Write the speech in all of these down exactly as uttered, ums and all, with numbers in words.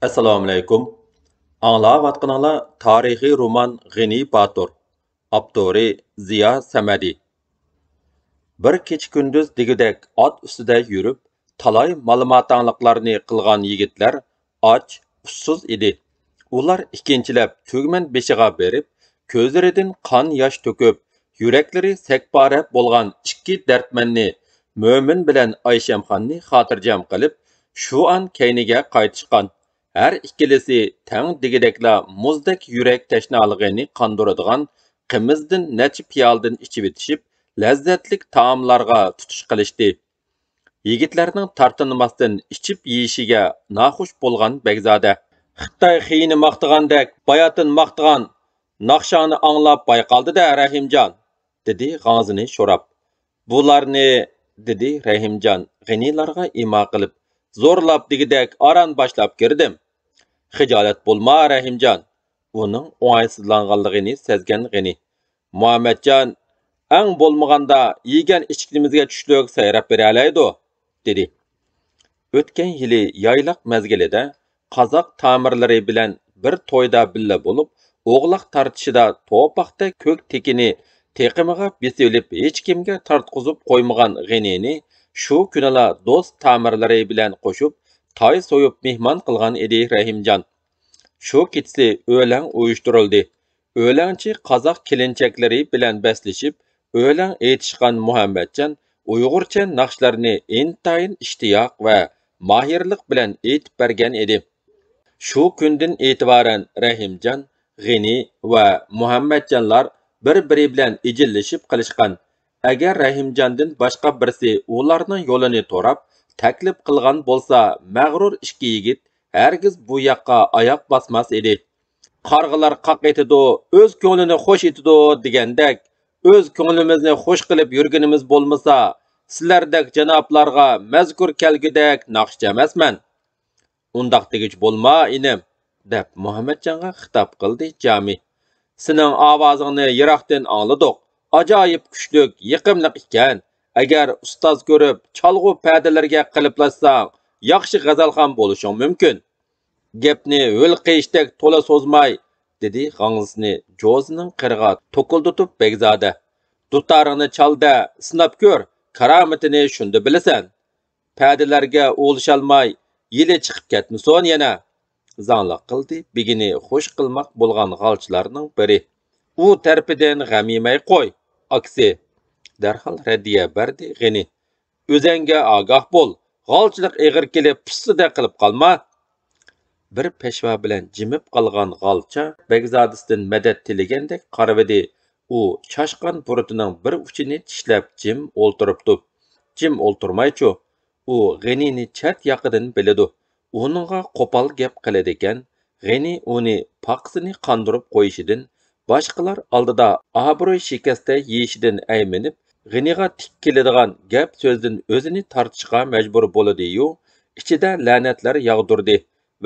ئەسسالامۇئەلەيكۇم. ئاڭلاۋاتقىنىڭلار تارىخىي رومان غېنى باتۇر. ئاپتورى زىيا سەمەدى. بىر كېچە-كۈندۈز دېگۈدەك ئات ئۈستىدە يۈرۈپ، تالاي مالىماتاڭلىقلارنى قىلغان يىگىتلەر ئاچ، ئۇسسۇز ئىدى. ئۇلار ئىككىنچىلەپ تۈگمەن بېشىغا بېرىپ، كۆزلىرىدىن قان ياش تۆكۈپ، يۈرەكلىرى سەكپارە بولغان ئىككى دەردمەننى، مۆمىن بىلەن ئايشەمخاننى خاتىرجەم قىلىپ، شۇئان كەينىگە قايتىشقان. ھەر ئىككىلىسى تەڭ دېگۈدەكلا مۇزدەك يۈرەك تەشنالىقىنى قاندۇرىدىغان قىمىزدىن نەچچە پىيالىدىن ئىچىۋېتىشىپ، لەززەتلىك تائاملارغا تۇتۇش قىلىشتى. يىگىتلەرنىڭ تارتىنماستىن ئىچىپ يېيىشىگە ناخۇش بولغان بەگزادە، «خىتاي خېيىنى ماختىغاندەك، باياتىن ماختىغان ناخشاڭنى ئاڭلاپ بايقالدى-دە، رەھىمجان!» دېدى غاڭزىنى شوراپ. «بۇلارنى،» دېدى رەھىمجان غېنىلارغا ئىما قىلىپ، «زورلاپ دېگۈدەك ئاران باشلاپ كىردىم.» «خىجالەت بولما، رەھىمجان.» ئۇنىڭ ئوڭايسىزلانغانلىقىنى سەزگەن غېنى، «مۇھەممەتجان، ئەڭ بولمىغاندا يېگەن ئىچكىنىمىزگە چۈشلۈك سايراپ بېرەلەيدۇ.» دېدى. ئۆتكەن يىلى يايلاق مەزگىلىدە قازاق تامىرلىرى بىلەن بىر تويدا بىللە بولۇپ، ئوغلاق تارتىشىدا توپاقتەك كۆك تېكىنى تېقىمىغا بېسىۋېلىپ، ھېچكىمگە تارتقۇزۇپ قويمىغان غېنىنى شۇ كۈنىلا دوست تامىرلىرى بىلەن قوشۇپ، تاي سويۇپ مېھمان قىلغان ئىدى رەھىمجان. شۇ كېچىسى ئۆلەڭ ئۇيۇشتۇرۇلدى. ئۆلەڭچى قازاق كېلىنچەكلىرى بىلەن بەسلىشىپ، ئۆلەڭ ئېيتىشقان مۇھەممەتجان ئۇيغۇرچە ناخشىلارنى ئىنتايىن ئىشتىياق ۋە ماھىرلىق بىلەن ئېيتىپ بەرگەن ئىدى. شۇ كۈندىن ئېتىبارەن رەھىمجان، غېنى ۋە مۇھەممەتجانلار بىر-بىرى بىلەن ئىجىللىشىپ قېلىشقان. ئەگەر رەھىمجاندىن باشقا بىرسى ئۇلارنىڭ يولىنى توراپ تەكلىپ قىلغان بولسا، مەغرۇر ئىككى يىگىت ھەرگىز بۇ ياققا ئاياق باسماس ئىدى. «قارغىلار قاق ئېتىدۇ، ئۆز كۆڭلىنى خوش ئېتىدۇ» دېگەندەك، ئۆز كۆڭلىمىزنى خوش قىلىپ يۈرگىنىمىز بولمىسا، سىلەردەك جانابلارغا مەزكۇر كەلگۈدەك ناخشىچى ئەمەسمەن. «ئۇنداق دېگۈچى بولما، ئىنىم» دەپ مۇھەممەتجانغا خىتاب قىلدى جامى. «سېنىڭ ئاۋازىڭنى يىراقتىن ئاڭلىدۇق. ئاجايىپ كۈچلۈك، يېقىملىق ئىكەن. ئەگەر ئۇستاز كۆرۈپ، چالغۇ پەدىلىرىگە قېلىپلاشساڭ، ياخشى غەزەلخان بولۇشۇڭ مۇمكىن.» «گەپنى ھۆل قىيىشتەك تولا سوزماي»، دېدى غاڭزىسىنى جوزىنىڭ قىرىغا توكۇلدىتىپ بەگزادە. «دۇتارىڭنى چال-دە، سىناپ كۆر، كارامىتىنى شۇندا بىلىسەن.» «پەدىلەرگە ئولىشالماي، يىلى چىقىپ كەتمىسۇن يەنە!» زاڭلىق قىلدى بېگىنى خوش قىلماق بولغان غالچىلارنىڭ بىرى. «ئۇ تەرىپىدىن غەم يېمەي قوي، ئاكىسى!» دەرھال رەددىيە بەردى غېنى. «ئۆزەڭگە ئاگاھ بول، غالچىلىق ئېغىر كېلىپ پۇسسىدەك قىلىپ قالما.» بىر پەشۋا بىلەن جىمىپ قالغان غالچا بەگزادىسىدىن مەدەت تىلىگەندەك قارىۋىدى. ئۇ چاشقان بۇرۇتىنىڭ بىر ئۇچىنى چىشلەپ جىم ئولتۇرۇپتۇ. جىم ئولتۇرمايچۇ؟ ئۇ غېنىنى چەت ياقىدىن بىلىدۇ. ئۇنىڭغا قوپال گەپ قىلىدىكەن. غېنى ئۇنى پاقىسىنى قاندۇرۇپ قويۇشىدىن، باشقىلار ئالدىدا ئابرۇي شىكەستە يېيىشىدىن ئەيمىنىپ، غېنىغا تىك كېلىدىغان گەپ سۆزدىن ئۆزىنى تارتىشقا مەجبۇر بولىدىيۇ، ئىچىدە لەنەتلەر ياغدۇردى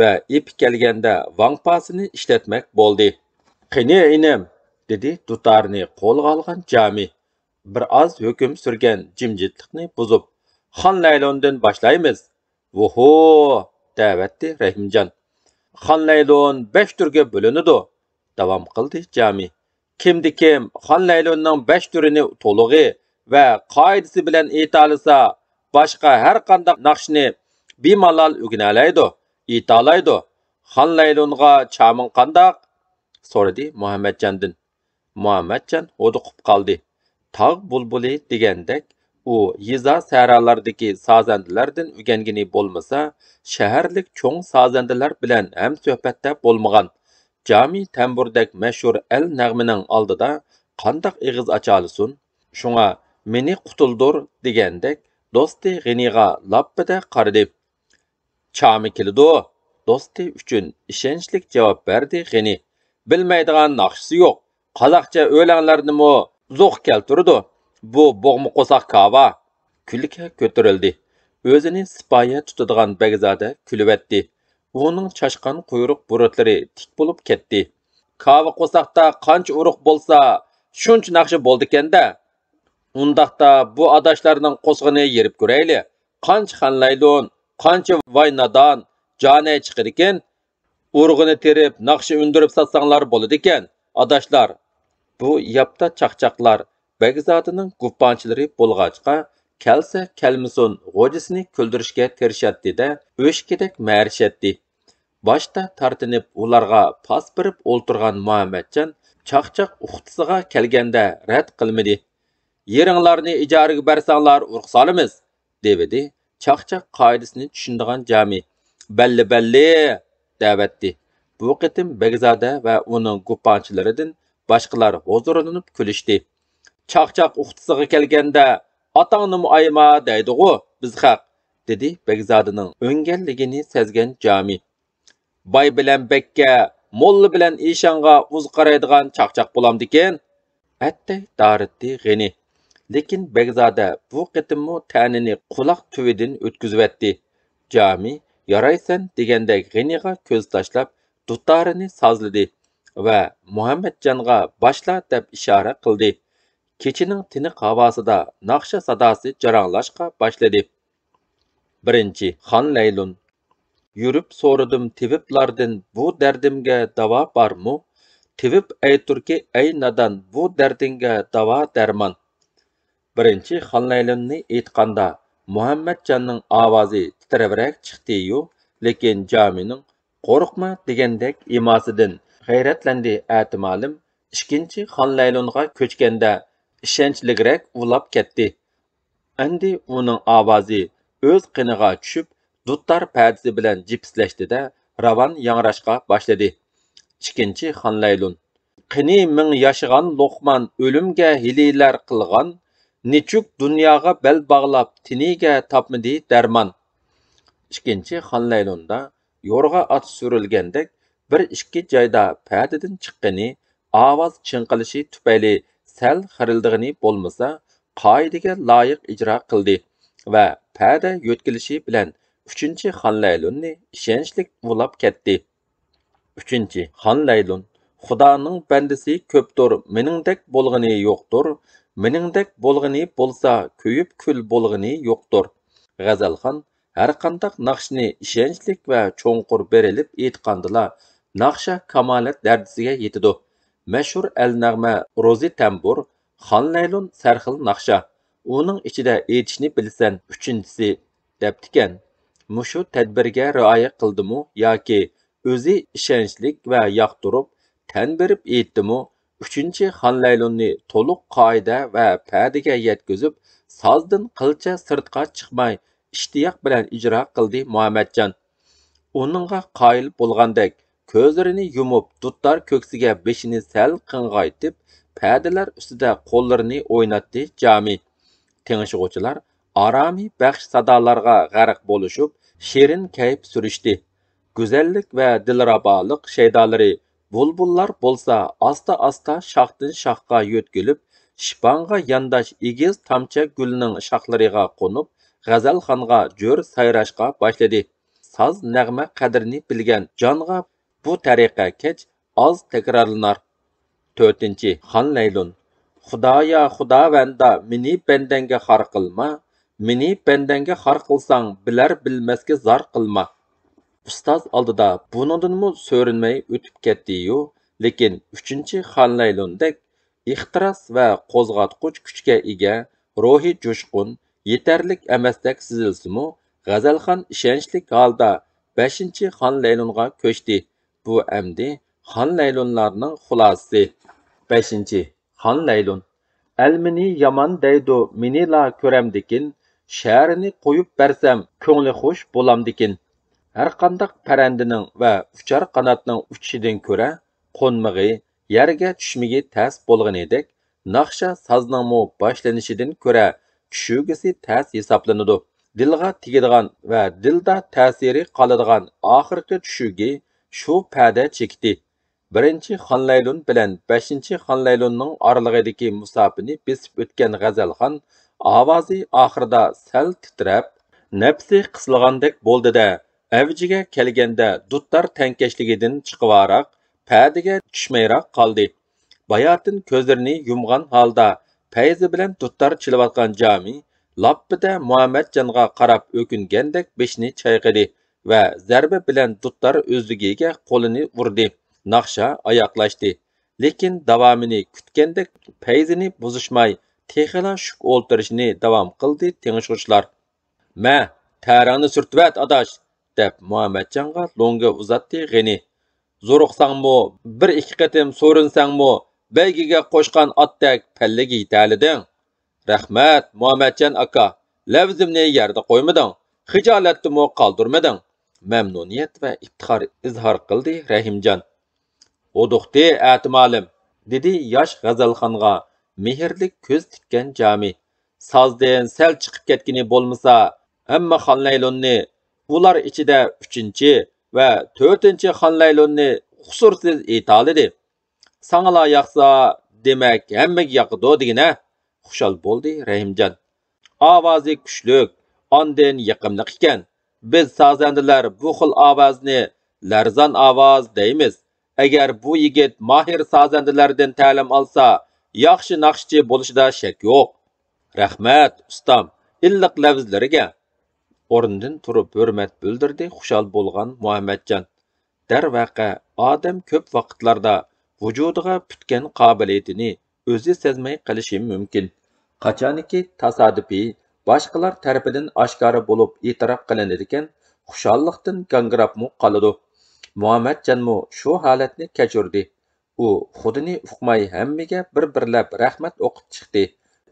ۋە ئېپى كەلگەندە ۋاڭپاسىنى ئىشلەتمەك بولدى. «قېنى، ئىنىم!» دېدى دۇتارنى قولىغا ئالغان جامى، بىر ئاز ھۆكۈم سۈرگەن جىمجىتلىقنى بۇزۇپ. «خان لەيلۇندىن باشلايمىز.» «ۋوھو!» دەۋەتتى رەھىمجان. «خان لەيلۇن بەش تۈرگە بۆلۈنىدۇ»، داۋام قىلدى جامى. «كىمدە كىم خان لەيلۇننىڭ بەش تۈرىنى تولۇقى ۋە قائىدىسى بىلەن ئېيتالىسا، باشقا ھەر قانداق ناخشىنى بىمالال ئۆگىنەلەيدۇ، ئېيتالايدۇ. خان لەيلۇنغا چامىڭ قانداق؟» سورىدى مۇھەممەتجاندىن. مۇھەممەتجان ھودۇقۇپ قالدى. تاغ بۇلبۇلى دېگەندەك، ئۇ يېزا سەھرالاردىكى سازەندىلەردىن ئۆگەنگىنى بولمىسا، شەھەرلىك چوڭ سازەندىلەر بىلەن ھەمسۆھبەتتە بولمىغان. جامى تەمبۇردەك مەشھۇر ئەل نەغمىنىڭ ئالدىدا قانداق ئېغىز ئاچالىسۇن؟ شۇڭا «مېنى قۇتۇلدۇر» دېگەندەك، دوستى غېنىغا لاپپىدە قارىدى. «چامى كېلىدۇ!» دوستى ئۈچۈن ئىشەنچلىك جاۋاب بەردى غېنى. «بىلمەيدىغان ناخشىسى يوق. قازاقچە ئۆلەڭلەرنىمۇ زوق كەلتۈرىدۇ. بۇ بوغما قورساق كاۋا.» كۈلكە كۆتۈرۈلدى. ئۆزىنى سىپايە تۇتىدىغان بەگزادە كۈلۈۋەتتى. ئۇنىڭ چاشقان قۇيرۇق بۇرۇتلىرى تىك بولۇپ كەتتى. «كاۋا قورساقتا قانچە ئۇرۇق بولسا، شۇنچە ناخشا بولىدىكەن-دە.» «ئۇنداقتا بۇ ئاداشلارنىڭ قورسىقىنى يېرىپ كۆرەيلى. قانچە خان لەيلۇن، قانچە ۋاي نادان، جانەي چىقىدىكىن. ئۇرۇقىنى تېرىپ، ناخشا ئۈندۈرۈپ ساتساڭلار بولىدىكەن، ئاداشلار. بۇ ياپتا چاقچاقلار بەگزادىنىڭ گۇپپانچىلىرى بولغاچقا، كەلسە كەلمىسۇن، غوجىسىنى كۈلدۈرۈشكە تىرىشاتتى-دە، ئۆشكىدەك مەرىشەتتى. باشتا تارتىنىپ ئۇلارغا پاس بېرىپ ئولتۇرغان مۇھەممەتجان چاقچاق ئۇختىسىغا كەلگەندە رەت قىلمىدى. «يېرىڭلارنى ئىجارىگە بەرسەڭلار ئۇرۇق سالىمىز» دېۋىدى چاقچاق قائىدىسىنى چۈشىنىدىغان جامى. «بەللى، بەللى!» دەۋەتتى. بۇ قېتىم بەگزادە ۋە ئۇنىڭ گۇپپانچىلىرىدىن باشقىلار ھۇزۇرلىنىپ كۈلۈشتى. «چاقچاق ئۇختىسىغا كەلگەندە، ئاتاڭنىمۇ ئايىما دەيدىغۇ بىز خەق»، دېدى بەگزادىنىڭ ئۆڭگەنلىكىنى سەزگەن جامى. «باي بىلەن بەگكە، موللا بىلەن ئىشانغا ئۇز قارايدىغان چاقچاق بولامدىكىن؟» ئەتتەي دارىتتى غېنى. لېكىن بەگزادە بۇ قېتىممۇ تەنىنى قۇلاق تۈۋىدىن ئۆتكۈزۈۋەتتى. جامى يارايسەن دېگەندەك غېنىغا كۆز تاشلاپ، دۇتارىنى سازلىدى ۋە مۇھەممەتجانغا «باشلا» دەپ ئىشارە قىلدى. كېچىنىڭ تىنىق ھاۋاسىدا ناخشا ساداسى جاراڭلاشقا باشلىدى. بىرىنچى، خان لەيلۇن. يۈرۈپ سورىدىم تېۋىپلاردىن، بۇ دەردىمگە داۋا بارمۇ؟ تېۋىپ ئەيتۇركى، ئەي نادان، بۇ دەردىڭگە داۋا دەرمان. بىرىنچى خان لەيلۇننى ئېيتقاندا، مۇھەممەتجاننىڭ ئاۋازى تىترەۋرەك چىقتىيۇ، لېكىن جامىنىڭ «قورقما» دېگەندەك ئىماسىدىن غەيرەتلەندى ئەتىمالىم. ئىككىنچى خان لەيلۇنغا كۆچكەندە، ئىشەنچلىكرەك ئۇلاپ كەتتى. ئەمدى ئۇنىڭ ئاۋازى ئۆز قېنىغا چۈشۈپ، دۇتار پەدىسى بىلەن جىپسلەشتى-دە، راۋان ياڭراشقا باشلىدى. ئىككىنچى خان لەيلۇن. قېنى مىڭ ياشىغان لوقمان، ئۆلۈمگە ھىيلىلەر قىلغان، نېچۈك دۇنياغا بەل باغلاپ، تېنىگە تاپمىدى دەرمان. ئىككىنچى خان لەيلۇندا يورغا ئات سۈرۈلگەندەك بىر ئىككى جايدا پەدىدىن چىققىنى، ئاۋاز چىڭقىلىشى تۈپەيلى سەل خىرىلدىغىنى بولمىسا، قائىدىگە لايىق ئىجرا قىلدى ۋە پەدە يۆتكىلىشى بىلەن ئۈچىنچى خان لەيلۇننى ئىشەنچلىك ئۇلاپ كەتتى. ئۈچىنچى خان لەيلۇن. خۇدانىڭ بەندىسى كۆپتۇر، مېنىڭدەك بولغىنى يوقتۇر، مېنىڭدەك بولغىنى بولسا، كۆيۈپ كۈل بولغىنى يوقتۇر. غەزەلخان ھەرقانداق ناخشىنى ئىشەنچلىك ۋە چوڭقۇر بېرىلىپ ئېيتقاندىلا، ناخشا كامالەت دەرىجىسىگە يېتىدۇ. مەشھۇر ئەلنەغمە روزى تەمبۇر، خان لەيلۇن سەرخىل ناخشا. ئۇنىڭ ئىچىدە ئېيتىشنى بىلىسەن، ئۈچىنچىسى، دەپتىكەن. مۇشۇ تەدبىرگە رىئايە قىلدىمۇ ياكى ئۆزى ئىشەنچلىك ۋە ياقتۇرۇپ تەن بېرىپ ئېيتتىمۇ، ئۈچىنچى خان لەيلۇننى تولۇق قائىدە ۋە پەدىگە يەتكۈزۈپ، سازدىن قىلچە سىرتقا چىقماي، ئىشتىياق بىلەن ئىجرا قىلدى مۇھەممەتجان. ئۇنىڭغا قايىل بولغاندەك، كۆزلىرىنى يۇمۇپ، دۇتار كۆكسىگە بېشىنى سەل قىڭغايتىپ، پەدىلەر ئۈستىدە قوللىرىنى ئويناتتى جامى. تىڭشىغۇچىلار ئارامى بەخش سادالارغا غەرق بولۇشۇپ، شېرىن كەيپ سۈرۈشتى. گۈزەللىك ۋە دىلرەبالىق شەيدالىرى بۇلبۇللار بولسا ئاستا-ئاستا شاختىن شاخقا يۆتكىلىپ، شىپاڭغا يانداش ئېگىز تامچە گۈلنىڭ شاخلىرىغا قونۇپ، غەزەلخانغا جۆر سايراشقا باشلىدى. ساز نەغمە قەدرىنى بىلگەن جانغا بۇ تەرىقە كەچ ئاز تەكرارلىنار. تۆتىنچى خان لەيلۇن. خۇدايا خۇداۋەندا، مېنى بەندەڭگە خار قىلما، مېنى بەندەڭگە خار قىلساڭ، بىلەر بىلمەسكە زار قىلما. ئۇستاز ئالدىدا بۇنىڭدىنمۇ سۆرۈنمەي ئۆتۈپ كەتتىيۇ، لېكىن ئۈچىنچى خان لەيلۇندەك ئېھتىراس ۋە قوزغاتقۇچ كۈچكە ئىگە، روھى جۇشقۇن، يېتەرلىك ئەمەستەك سېزىلسىمۇ، غەزەلخان ئىشەنچلىك ھالدا بەشىنچى خان لەيلۇنغا كۆچتى. بۇ ئەمدى خان لەيلۇنلارنىڭ خۇلاسىسى. بەشىنچى خان لەيلۇن. ئەل مېنى يامان دەيدۇ، مېنىلا كۆرەمدىكىن، شەھىرىنى قويۇپ بەرسەم، كۆڭلى خۇش بولامدىكىن. ھەرقانداق پەرەندىنىڭ ۋە ئۇچار قاناتنىڭ ئۇچۇشىدىن كۆرە، قونمىقى، يەرگە چۈشمىكى تەس بولغىنىدەك، ناخشا سازنىڭمۇ باشلىنىشىدىن كۆرە چۈشۈگىسى تەس ھېسابلىنىدۇ. دىلغا تېگىدىغان ۋە دىلدا تەسىرى قالىدىغان ئاخىرقى چۈشۈگى شۇ پەدە چېكىتى. بىرىنچى خانلەيلۇن بىلەن بەشىنچى خانلەيلۇننىڭ ئارىلىقىدىكى مۇساپىنى بېسىپ ئۆتكەن غەزەلخان ئاۋازى ئاخىرىدا سەل تىترەپ، نەپسى قىسىلغاندەك بولدى-دە، ئەۋجىگە كەلگەندە دۇتار تەڭكەشلىكىدىن چىقىۋاراق، پەدىگە چۈشمەيراق قالدى. باياتىن كۆزلىرىنى يۇمغان ھالدا پەيزى بىلەن دۇتار چېلىۋاتقان جامى لاپپىدە مۇھەممەتجانغا قاراپ ئۆكۈنگەندەك بېشىنى چايقىدى. ۋە زەربە بىلەن دۇتار ئۆزلۈكىگە قولىنى ئۇردى. ناخشا ئاياغلاشتى. لېكىن داۋامىنى كۈتكەندەك پەيزىنى بۇزۇشماي، تېخىلا شۈك ئولتۇرۇشىنى داۋام قىلدى تىڭشىغۇچىلار. «مە، تەرەڭنى سۈرتۈۋەت، ئاداش!» دەپ مۇھەممەتجانغا لوڭگا ئۇزاتتى غېنى. «زورۇقساڭمۇ، بىر ئىككى قېتىم سۈرۈنسەڭمۇ، بەيگىگە قوشقان ئاتتەك پەللىگە يېتەلىدىڭ.» «رەھمەت، مۇھەممەتجان ئاكا، لەۋزىمنى يەردە قويمىدىڭ، خىجالەتتىمۇ قالدۇرمىدىڭ.» مەمنۇنىيەت ۋە ئىپتىخار ئىزھار قىلدى رەھىمجان. «ھودۇقتى ئەتىمالىم»، دېدى ياش غەزەلخانغا مېھىرلىك كۆز تىككەن جامى. «سازدىن سەل چىقىپ كەتكىنى بولمىسا، ھەممە خانلەيلۇننى، ئۇلار ئىچىدە ئۈچىنچى ۋە تۆتىنچى خانلەيلۇننى قۇسۇرسىز ئېيتالىدى. ساڭىلا ياقسا، دېمەك، ھەممىگە ياقىدۇ دېگىنە.» خۇشال بولدى رەھىمجان. «ئاۋازى كۈچلۈك، ئاندىن يېقىملىق ئىكەن. بىز سازەندىلەر بۇ خىل ئاۋازنى لەرزان ئاۋاز دەيمىز. ئەگەر بۇ يىگىت ماھىر سازەندىلەردىن تەلىم ئالسا، ياخشى ناخشىچى بولۇشىدا شەك يوق.» «رەھمەت، ئۇستام، ئىللىق لەۋزلىرىگە.» ئورنىدىن تۇرۇپ ھۆرمەت بىلدۈردى خۇشال بولغان مۇھەممەتجان. دەرۋەقە، ئادەم كۆپ ۋاقىتلاردا ۋۇجۇدىغا پۈتكەن قابىلىيىتىنى ئۆزى سەزمەي قېلىشى مۇمكىن. قاچانكى تاسادىپىي باشقىلار تەرىپىدىن ئاشكارا بولۇپ ئېتىراپ قىلىنىدىكەن، خۇشاللىقتىن گاڭگىراپمۇ قالىدۇ. مۇھەممەتجانمۇ شۇ ھالەتنى كەچۈردى. ئۇ خۇدىنى ئۇقماي ھەممىگە بىر-بىرلەپ رەھمەت ئوقۇپ چىقتى.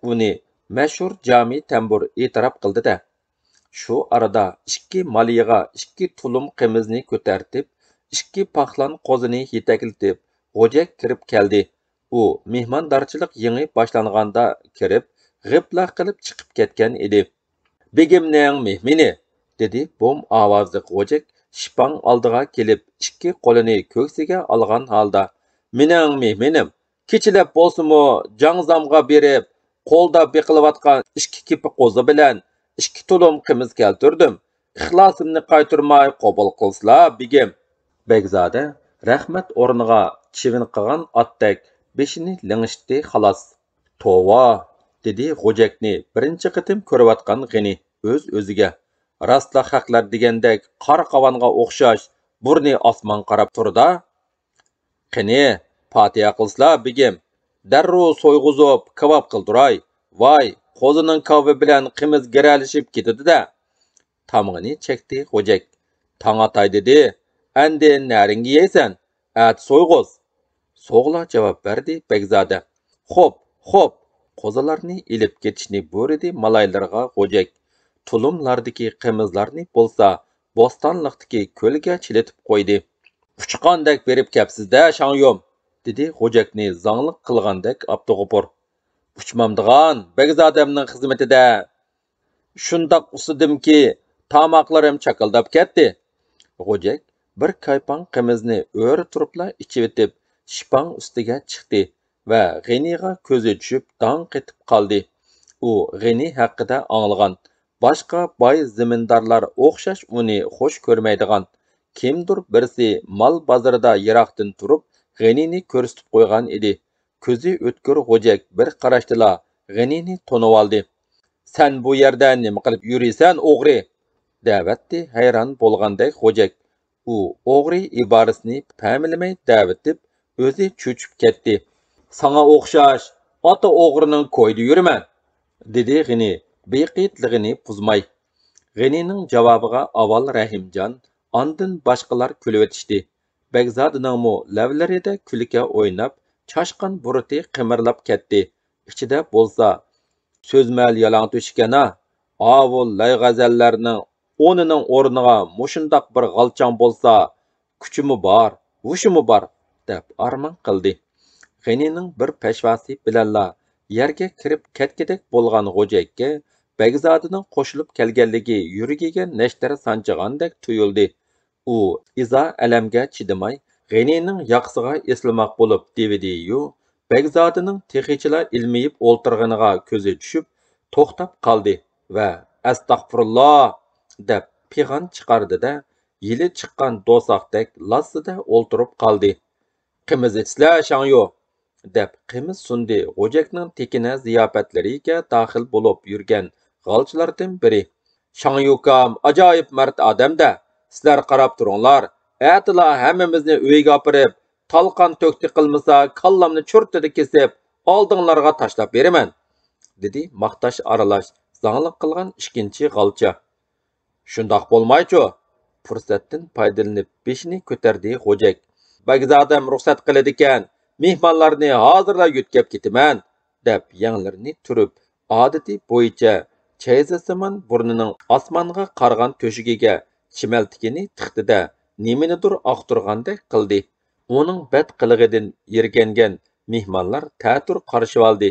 ئۇنى مەشھۇر جامى تەمبۇر ئېتىراپ قىلدى-دە. شۇ ئارىدا ئىككى مالىيىغا ئىككى تۇلۇم قىمىزنى كۆتەرتىپ، ئىككى پاقلان قوزىنى يېتەكلىتىپ، غوجەك كىرىپ كەلدى. ئۇ مېھماندارچىلىق يېڭى باشلانغاندا كىرىپ، غىپلا قىلىپ چىقىپ كەتكەن ئىدى. «بېگىمنىڭ مېھمىنى!» دېدى بوم ئاۋازلىق غوجەك شىپاڭ ئالدىغا كېلىپ، ئىككى قولىنى كۆكسىگە ئالغان ھالدا. «مېنىڭ مېھمىنىم! كېچىلەپ بولسىمۇ جاڭزامغا بېرىپ، قولدا بېقىلىۋاتقان ئىككى كېپە قوزا بىلەن ئىككى تۇلۇم قىمىز كەلتۈردۈم. ئىخلاسىمنى قايتۇرماي قوبۇل قىلسىلا، بېگىم.» بەگزادە رەھمەت ئورنىغا چىۋىن قىغان ئاتتەك بېشىنى لىڭشىتتى، خالاس. «توۋا!» دېدى غوجەكنى بىرىنچى قېتىم كۆرۈۋاتقان غېنى ئۆز-ئۆزىگە. «راستلا خەقلەر دېگەندەك قارا قاۋانغا ئوخشاش بۇرنى ئاسمانغا قاراپ تۇرىدۇ. قېنى، پاتىھە قىلسىلا، بېگىم. دەررۇ سويغۇزۇپ، كاۋاپ قىلدۇراي. ۋاي، قوزىنىڭ كاۋىپى بىلەن قىمىز گىرەلىشىپ كېتىدۇ-دە.» تامىقىنى چەكتى غوجەك. «تاڭ ئاتاي دېدى، ئەندى نەرىڭگە يەيسەن؟ ئەتە سويغۇز.» «سوغىلا» جاۋاب بەردى بەگزادە. «خوپ، خوپ!» قوزىلارنى ئېلىپ كېتىشنى بۇيرۇدى مالايلىرىغا غوجەك. تۇلۇملاردىكى قىمىزلارنى بولسا بوستانلىقتىكى كۆلگە چىلىتىپ قويدى. «ئۇچقاندەك بېرىپ كەپسىز-دە، شاڭيۇم!» دېدى غوجەكنى زاڭلىق قىلغاندەك ئابدۇغوپۇر. «ئۇچمامدىغان، بەگزادەمنىڭ خىزمىتىدە شۇنداق ئۇسسىدىمكى، تاماقلىرىم چاكىلداپ كەتتى.» غوجەك بىر كايپاڭ قىمىزنى ئۆرە تۇرۇپلا ئىچىۋېتىپ، شىپاڭ ئۈستىگە چىقتى ۋە غېنىغا كۆزى چۈشۈپ، داڭ قېتىپ قالدى. ئۇ غېنى ھەققىدە ئاڭلىغان باشقا باي زېمىندارلار ئوخشاش ئۇنى خوش كۆرمەيدىغان، كىمدۇر بىرسى مال بازىرىدا يىراقتىن تۇرۇپ غېنىنى كۆرسىتىپ قويغان ئىدى. كۆزى ئۆتكۈر غوجەك بىر قاراشتىلا غېنىنى تونۇۋالدى. «سەن بۇ يەردە نېمە قىلىپ يۈرىسەن، ئوغرى؟» دەۋەتتى ھەيران بولغاندەك غوجەك. ئۇ ئوغرى ئىبارىسىنى پەملىمەي دەۋېتىپ، ئۆزى چۆچۈپ كەتتى. «ساڭا ئوخشاش ئاتا ئوغرىنىڭ كويىدا يۈرىمەن!» دېدى غېنى بىقىتلىقىنى بۇزماي. غېنىنىڭ جاۋابىغا ئاۋۋال رەھىمجان، ئاندىن باشقىلار كۈلۈۋېتىشتى. بەگزادىنىڭمۇ لەۋلىرىدە كۈلكە ئويناپ، چاشقان بۇرۇتى قىمىرلاپ كەتتى. ئىچىدە بولسا، «سۆزمەل يالاڭ تۆشۈكەن-ھە! ئاۋۇ لايغەزەللەرنىڭ ئونىنىڭ ئورنىغا مۇشۇنداق بىر غالچاڭ بولسا، كۈچىمۇ بار، ھوشىمۇ بار» دەپ ئارمان قىلدى. غېنىنىڭ بىر پەشۋاسى بىلەنلا يەرگە كىرىپ كەتكۈدەك بولغان غوجەككە بەگزادىنىڭ قوشۇلۇپ كەلگەنلىكى يۈرىكىگە نەشتەر سانجىغاندەك تۇيۇلدى. ئۇ ئىزا-ئەلەمگە چىدىماي، غېنىنىڭ ياقىسىغا ئېسىلماق بولۇپ دېۋىدى-يۇ، بەگزادىنىڭ تېخىچىلا ئىلمىيىپ ئولتۇرغىنىغا كۆزى چۈشۈپ، توختاپ قالدى ۋە «ئەستەغپۇرۇللا» دەپ پىغان چىقاردى-دە، يىلى چىققان دوساقتەك لاسسىدە ئولتۇرۇپ قالدى. «قىمىز ئىچسىلە، شاڭيۇ!» دەپ قىمىز سۇندى غوجەكنىڭ تېكىنە زىياپەتلىرىگە داخىل بولۇپ يۈرگەن غالچىلاردىن بىرى. «شاڭيۇكام ئاجايىپ مەرد ئادەم-دە، سىلەر قاراپ تۇرۇڭلار، ئەتىلا ھەممىمىزنى ئۆيگە ئاپىرىپ، تالقان تۆكتى قىلمىسا، كاللامنى چۇرتىدا كېسىپ، ئالدىڭلارغا تاشلاپ بېرىمەن، دېدى ماختاش ئارىلاش زاڭلىق قىلغان ئىككىنچى غالچا. شۇنداق بولمايچۇ؟ پۇرسەتتىن پايدىلىنىپ بېشىنى كۆتەردى غوجەك. بەگزادەم رۇخسەت قىلىدىكەن، مېھمانلارنى ھازىرلا يۆتكەپ كېتىمەن، دەپ يەڭلىرىنى تۈرۈپ، ئادىتى بويىچە چەيزىسىمان بۇرنىنىڭ ئاسمانغا قارىغان تۆشۈكىگە چىمەلتىكىنى تىقتى-دە، نېمىنىدۇر ئاختۇرغاندەك قىلدى. ئۇنىڭ بەت قىلىقىدىن يىرگەنگەن مېھمانلار تەتۈر قارشىۋالدى،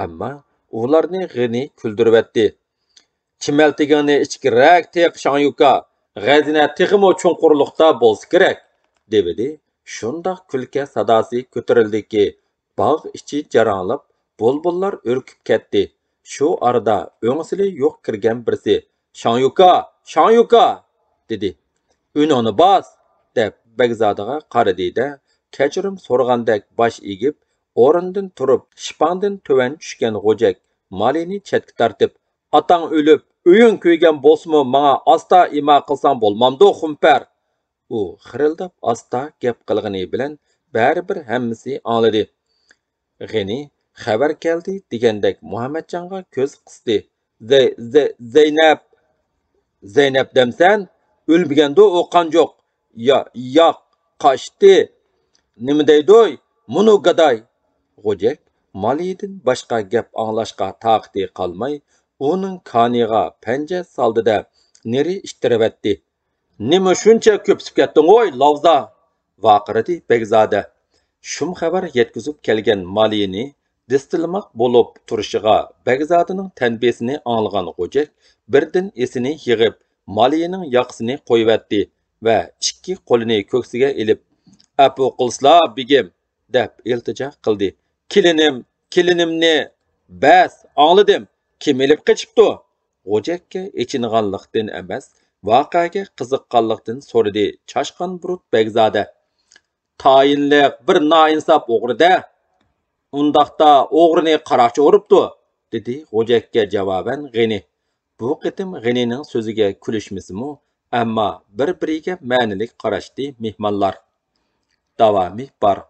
ئەمما ئۇلارنى غېنى كۈلدۈرۈۋەتتى. چىمەلتىكىڭنى ئىچكىرەك تىق، شاڭيۇكا، خەزىنە تېخىمۇ چوڭقۇرلۇقتا بولسا كېرەك، دېۋىدى. شۇنداق كۈلكە ساداسى كۆتۈرۈلدىكى، باغ ئىچى جاراڭلاپ، بۇلبۇللار ئۈركۈپ كەتتى. شۇ ئارىدا ئۆڭسىلى يوق كىرگەن بىرسى، شاڭيۇكا، شاڭيۇكا، دېدى. ئۈنۈڭنى باس، دەپ بەگزادىغا قارىدى-دە، كەچۈرۈم سورىغاندەك باش ئېگىپ، ئورنىدىن تۇرۇپ، شىپاڭدىن تۆۋەن چۈشكەن غوجەك مالىنى چەتكە تارتىپ، ئاتاڭ ئۆلۈپ، ئۆيۈڭ كۆيگەن بولسىمۇ، ماڭا ئاستا ئىما قىلساڭ بولمامدۇ، خۇمپەر؟ ئۇ خىرىلداپ ئاستا گەپ قىلغىنى بىلەن بەرىبىر ھەممىسى ئاڭلىدى. غېنى خەۋەر كەلدى دېگەندەك مۇھەممەتجانغا كۆز قىستى. زەي-، زەي-، زەينەپ! زەينەپ دەمسەن؟ ئۆلمىگەندۇ ئۇ قانجۇق؟ يا-، ياق، قاچتى. نېمە دەيدۇ مۇنۇ گاداي؟ غوجەك مالىيىدىن باشقا گەپ ئاڭلاشقا تاقىتى قالماي، ئۇنىڭ كانىيىغا پەنجە سالدى-دە، نېرى ئىتتىرىۋەتتى. نېمە شۇنچە كۆپسۈپ كەتتىڭ ھوي، لاۋزا؟ ۋارقىرىدى بەگزادە. شۇم خەۋەر يەتكۈزۈپ كەلگەن مالىيىنى دىستىلىماق بولۇپ تۇرۇشىغا بەگزادىنىڭ تەنبىسىنى ئاڭلىغان غوجەك بىردىن ئېسىنى يىغىپ، مالىيىنىڭ ياقىسىنى قويۇۋەتتى ۋە ئىككى قولىنى كۆكسىگە ئېلىپ، ئەپۇ قىلسىلا، بېگىم، دەپ ئىلتىجا قىلدى. كېلىنىم، كېلىنىمنى! بەس، ئاڭلىدىم. كىم ئېلىپ قېچىپتۇ؟ غوجەككە ئېچىنغانلىقتىن ئەمەس، ۋەقەگە قىزىققانلىقتىن سورىدى چاشقان بۇرۇت بەگزادە. تايىنلىق بىر نائىنساپ ئوغرى-دە! ئۇنداقتا ئوغرىنى قاراقچى ئۇرۇپتۇ، دېدى غوجەككە جاۋابەن غېنى. بۇ قېتىم غېنىنىڭ سۆزىگە كۈلۈشمىسىمۇ، ئەمما بىر-بىرىگە مەنىلىك قاراشتى مېھمانلار. داۋامى بار.